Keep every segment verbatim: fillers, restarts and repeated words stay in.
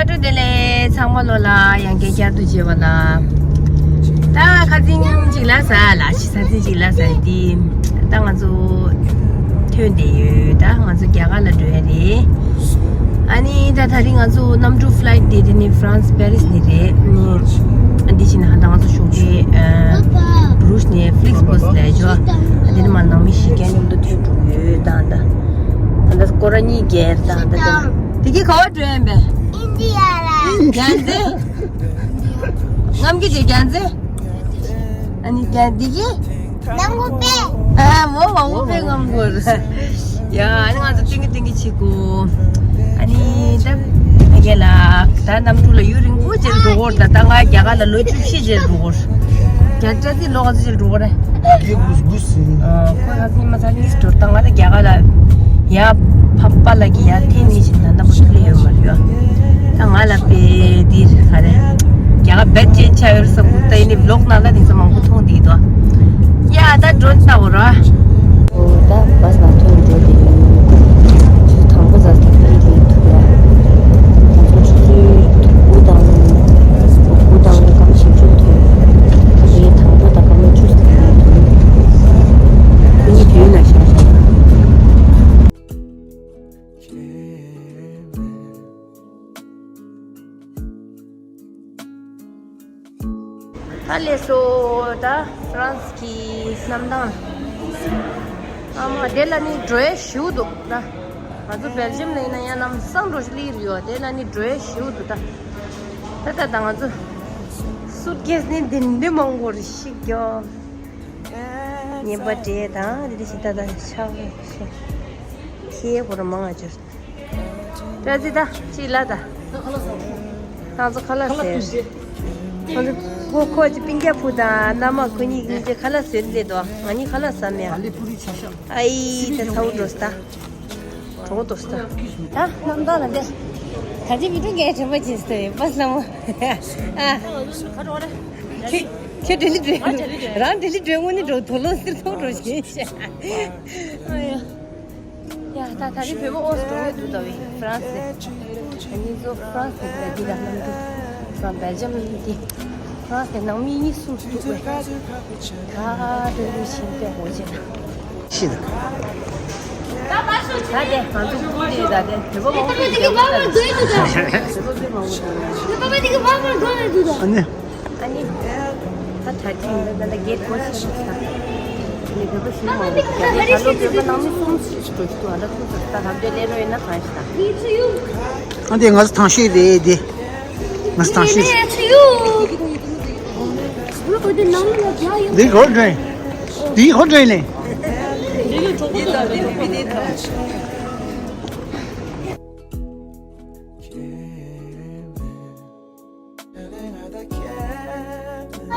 བཀྲ་ཤིས་བདེ་ལེགས། ཚང་མ་ལོ་ལ་ཡང་བསྐྱར་བསྐྱར་དུ་མཇལ་བ་ལ། ད་ཁ་སང་གཅིག་ལ་ཟ་ལ་ཤི་ས་ཚིག་གཅིག་ལ་ཟ་ཡི་དེ། ད་ང་ཚོ་ཐོན་བསྡད་ཡོད། ད་ང་ཚོ་རྒྱ་གར་ལ་འགྲོ་ཡ་རེད། ཨ་ནི་ད་ད་རིང་ང་ཚོ་གནམ་གྲུ་flight་དེ་དེ་ནི་France Paris་ནས་རེད། ཨ་ནི་འདི་བྱས་ན་ད་ང་ཚོ་ཞོགས་ཀས་Bruges་ནས Flixbus་ལ་འགྲོ། ཨ་དེ་ནི་མ་ནང་མི་བཞི་བརྒྱ་མཉམ་དུ་ཐོན་འགྲོ་གི་ཡོད། ད་ད་ད་ད་སྐོར་ར་གཉིས་བརྒྱད་ད་ད་ད་དེ་གི་ག་བ་འགྲོ་ཡིན་པས། རྒྱལ་མཚན། རྔམ་གི་ཅིག་རྒྱལ་མཚན། ཨ་ནི་རྒྱལ་འདི་གི། ནང་མོ་པེ། ཨ་མོ་མང་པོ་པེ་ངང་གོ་ར། ཡ་ཨ་ནི་ང་ཚོ་ཏིང་གི་ཏིང་གི་ཆི་གོ། ཨ་ནི་ད་ཨ་རྒྱལ་ལགས་ད་གནམ་གྲུ་ལ་ཡུན་རིང་པོ་ཅིག་འགྲོ་གོ་ར། ད་ད་ང་རྒྱ་གར་ལ་ལོ་བཅུ་བཞི་ཅིག་འགྲོ་གོ་ར། རྒྱ་ལྕགས་ལོ་ག་ཚོད་ཅིག་འགྲོ་གོ་ར། ཨ་ཁོ་ང་ཚོ་ཉི་མ་ཚ་གཉིས་འགྲོ། ད་ང་ད་རྒྱ་གར་ལ་ཡ་ཕ་པ་ལ་གི་ཡ་ཐེ་ནི་ཞིག་ད་ནམ་པ་ཐུག་ལེ་ཡོད་མ་རེད་ཡ། ད་ང་ལ་པེ་འདིར་ག་རེ་རྒྱ་གར་བེད་ཅན་ཆ་ཡོད་བསམ་གི། ད་ཡིན་ནི་vlog་ནང་ལ་དེང་སང་མང་པོ་མཐོང་འདི་དོ། ཡ་ད་drone་ལྟ་བོ་ར། ཨོ་ད་bus་ནང་ཐོན་འགྲོ་དེ་ཡིན། ཆུ་དང་པོ་ཟ་ས་དེ་ཡིན་ཐུག་ཡ། ང་ཚོ་ཆུ་ཚོད་དགུ་དང་དགུ་དང་སྐར་མ་བཞི་བཅུ་ཐོན། ད་དེ་དང་པོ་ད་སྐར་མ་བཅུ་ཟ་ཡ་ཐུག་ཡ། ཁོ་གཉིས་བརྒྱུད་ན་ཤག་ཤག་ད་ལས་སོ་ད་France་གི་གནམ་ཐང་། ཨ་མ་དེ་ལ་ནི་འགྲོ་ཡ་ཞུ་འདུག་ད། ང་ཚོ་Belgium་ལ་ཡིན་ན་ཡང་ལམ་སང་འགྲོ་ཞིག་སླེབས་ཡོད། དེ་ལ་ནི་འགྲོ་ཡ་ཞུ་འདུག་ད། ད་ད་ད་ང་ཚོ་suitcase་ནི་འདི་འདྲ་མང་པོ་རེ་ཞིག་ཡོད། ངན་པ་འདྲེ་དང་དེ་འདྲ་ཞིག་ད་ད་ཆགས་ཤིང་ཁྱེད་ཁོ་ར་མང་ང་ཅིར། བཀྲ་ཤིས་ད་ཅི་ལ་ད། ང་ཚོ་ཁ་ལག་ཟས། ཁོ་ཁོ་ཁོ་ཅི་པིང་ཀྱ་བུ་དང་མནའ་མ་ཁོ་གཉིས་གཉིས་ཀྱི་ཁ་ལག་ཟས་འདི་དོ། ང་གཉིས་ཁ་ལག་ཟ་མེད་ཨ། ཨ་ཡི་ད་ཚ་བོ་འགྲོ་ས་ད། གྲོགས་འགྲོ་ས་ད། ད་གནམ་ཐང་ལ་འདི། ད་ཅི་མི་འགྲོ་ངས་དྲན་པ་བྱེད་སྟེ་བས་ལ་མོ། ཨ། ཁྱེད་ཁྱེད་ལྡི་ལི་འགྲོ། རང་ལྡི་ལི་འགྲོ་དངོས་གནས་འགྲོ་དོ་ལོ་སིར་ཐོག་འགྲོ་ཞེས་བཤད། ཨ་ཡ། ཡ་ད་ད་རེས་བོད་པ་ཨོ་སི་འགྲོ་གི་འདུག་ད་བས་France་ནས། ཨ་ནི་ཚོ་France་ནས་ད་འདི་ལ་གནམ་གྲུ་ས་Belgium་ནས་འདི་France་ནས་ནང་མི་གཉིས་གསུམ་འདུག་པས། ད་འགྲོ་རུ་ཕྱིན་པས་འོ་ཅེ་ན། ཤི་ད། ད་དེ་ང་ཚོ་སྐུ་དེ་ད་དེ་བོད་པ་མང་པོ་འདུག་བོད་པ་དཔེ་མང་པོ་འདུག་ཨ་ནི། ཨ་ནི། ད་ད་ཐེངས་འདི་ད་ལྟ་གེ་ཊི་ཕོ་ཆེ་ཤོས་ད། ནི་བོད་པ་ཞུ་མང་པོ་འདུག་ད་ལྟ་ད་ལོ་བོད་པ་ནང་མི་གསུམ་ཞིག་འགྲོ་གི་འདུག་ཨ་ད་ཁོང་ཚོ་ད་ད་ལྟ་ལས་རོགས་ཡིན་ན་གང་ཞིག་ད། ཨ་འདི་ང་ཚོ་ཐང་ཤོས་རེད་འདི། ང་ཚོ་ཐང་ཤོས། འདི་གོ་འདྲེན། འདི་གོ་འདྲེན་ནས།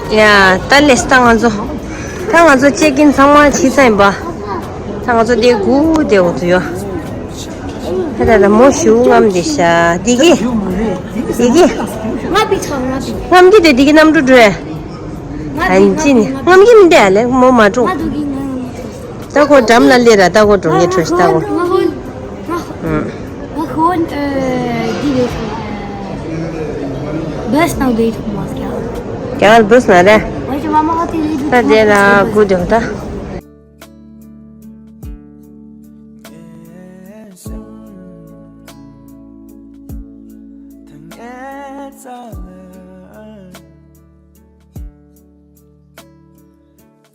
ཡ་ད་ལེས་ད་ང་ཚོ། ད་ང་ཚོ་ཅེག་ཨིན་ཚང་མ་བྱས་ཚར་ཡིན་པ། ད་ང་ཚོ་དེ་སྒུག་བསྡད་འོ་ཚོ་ཡོ། ད་ད་ད་མོ་ཞུ་ངམ་དེ་ཤ་དེ་གི། དེ་གི། ང་པི་ཆ་ང་པི། ངམ་གི་དེ་དེ་གི་གནམ་གྲུ་འགྲོ་ཡ། ང་ཨན་ཅི་ནི་ངམ་གི་མི་འདྲ་ལེ་མོ་མ་འགྲོ། ང་དུ་གི་ང་ང་མ་ཐོ། ད་ཁོ་འགྲམ་ལ་སླེབས་ར་ད་ཁོ་འགྲོ་ངེས་འཕྲོ་ཞིག་ད་ཁོ། ང་ཧོན་ང་ཧོན་ཨ་དེ་བས་སོང་། བས་ནང་བས་ཐུག་མ་སྐྱ། རྒྱ་གར་བས་ན་རེད། ང་ཅི་མ་མ་ཧ་དེ་ལས་ད་དེ་ལ་སྒུག་དེ་ད།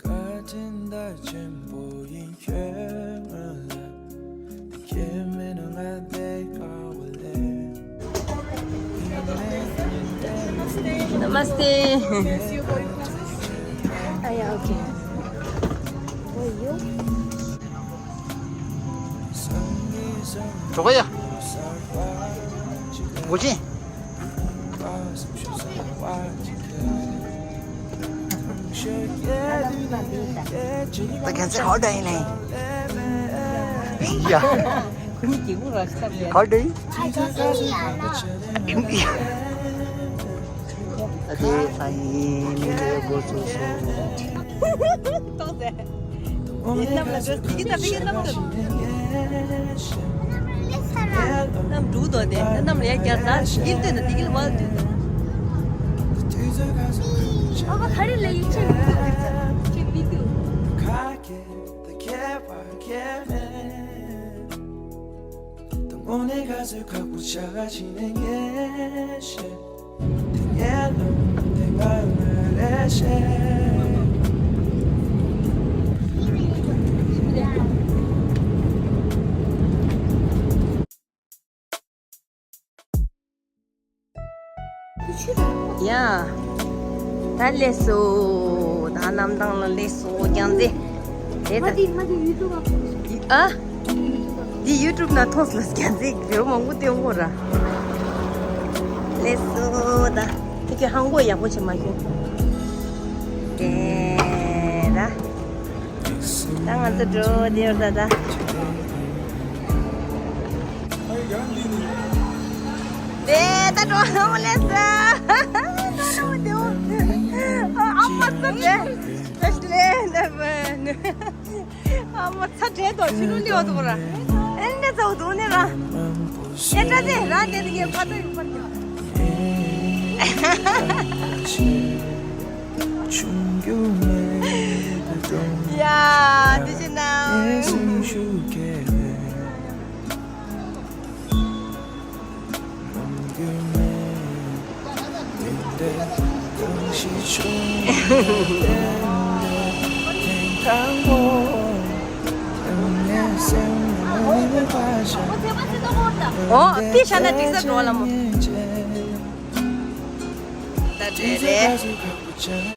བཀའ་དྲིན་ད་ཆེན་པོ་ཡིན་ཁྱོད་ང་ལ། དེ་ཁྱེད་མེད་ན་ང་བསྡད་དཀའ་བ་ལས། Namaste. ཨ་ཡ་ཨོ་ཁེ། འགྲོ་ག་ཡ། འགོ་ཆེན། ད་ཁྱེད་ཚོ་ག་པར་འགྲོ་ཡིན་ལེ། ཡ། ཁོ་གཉིས་སྐྱིད་པོ་ར་ཤག་ཡ། ག་པར་འགྲོ་ཡིན། ཨ་ཏེ་ཨ་ཡིན་མི་ལས་འགོ་ཚུགས་སོང་། ཏོག་ཙེ། འདི་གནམ་ལ་འགྲོ་འདི་གི་ད་ཕི་གི་གནམ་ལ། འགྲོ་དོ་དེ་ནམ་ལ་ཡ་རྒྱ་ཟ་ཡིན་དུས་ན་དེ་གིལ་མ་དུས་ན། ཨ་ཁ་རི་ལ་ཡིན་ཆེན་མི་འདུག་ཆེན་མི་འདུག་ཡ། ད་ལེ་སོ། ད་གནམ་ཐང་ལ་ལེ་སོ་ཀྱང་ཟེ། དེ་ད། ང་དེ་ང་དེ་ཡུ་ཊུབ་ཨ། འདི་ཡུ་ཊུབ་ན་ཐོག་ལ་ཀྱང་ཟེ་རེ་བ་མང་པོ་སྟོན་གོ་ར། ལེ་སོ་ད། དེ་ཁྱོད་ཧང་གོ་ཡག་པོ་བྱེད་མ་ཤེས། དེ་ད། ད་ང་ཚོ་འགྲོ་དེ་ཡོད་ད་ད། དེ་ད་འགྲོ་ནོ་ལེ་ས། ད་འགྲོ་དེ་འོ། ཨ་མ་ཚ་དེ། ད་ལེ་ད་བན། ཨ་མ་ཚ་དྲན་དོ་ཕྱི་ལོ་ལེ་བ་དོ་ར། ཨེ་འདྲ་ཚ་བ་དོ་ནི་ར། ཨེ་འདྲ་དེ་ར་དེ་དེ་ངས་ཕ་ཏོ་ཡོད་ཕ་ཏོ། ཡ། དེ་བཞིན་ན། ཨོ། དེ་ཤ་ན་ཏིག་ས་འགྲོ་ལ་མོ། ད་དྲེ་རེད།